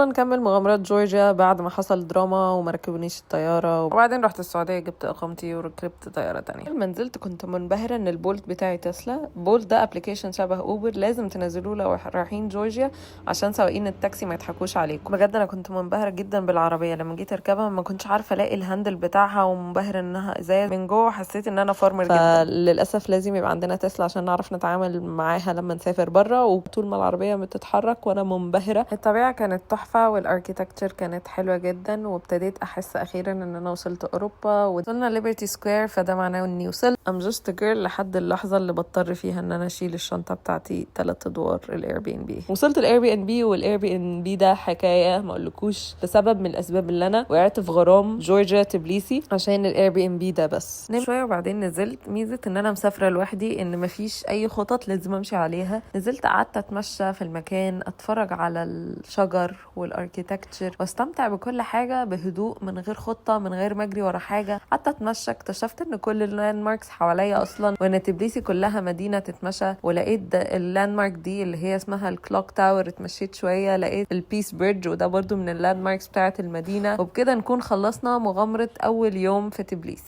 يلا نكمل مغامرات جورجيا بعد ما حصل دراما وما ركبونيش الطياره، وبعدين رحت السعودية جبت اقامتي وركبت طيارة تانية. لما نزلت كنت منبهره ان ال Bolt بتاعي تسلا. Bolt ده application شبه اوبر، لازم تنزلوه لو رايحين جورجيا عشان سواقين التاكسي ما يضحكوش عليكم. بجد انا كنت منبهره جدا بالعربيه، لما جيت اركبها ما كنتش عارفه الاقي ال handle بتاعها، ومنبهره انها ازاز من جوه، حسيت ان انا farmer جدا. فللاسف لازم يبقى عندنا تسلا عشان نعرف نتعامل معاها لما نسافر بره، وطول ما العربية بتتحرك وانا منبهره. الطبيعة كانت تحفة وال architecture كانت حلوة جدا، وابتديت احس اخيرا ان انا وصلت اوروبا. وصلنا Liberty Square، فده معناه اني وصلت. I'm just a girl لحد اللحظة اللي بضطر فيها ان انا اشيل الشنطة بتاعتي 3 ادوار ال Airbnb. وصلت ال Airbnb، وال Airbnb ده حكاية ما اقولكوش، بسبب من الاسباب اللي انا وقعت في غرام جورجيا تبليسي عشان ال Airbnb ده. بس نمت شوية وبعدين نزلت. ميزة ان انا مسافرة لوحدي ان مفيش اي خطط لازم امشي عليها. نزلت قعدت اتمشى في المكان، اتفرج على الشجر وال architecture واستمتع بكل حاجة بهدوء من غير خطه، من غير ما اجري ورا حاجه. قعدت اتمشى، اكتشفت ان كل ال landmarks حواليا اصلا، وان تبليسي كلها مدينة تتمشى. ولقيت ال landmark دي اللي هي اسمها ال clock tower، اتمشيت شوية لقيت ال Peace Bridge، وده برضو من ال landmarks بتاعه المدينه. وبكده نكون خلصنا مغامرة اول يوم في تبليسي.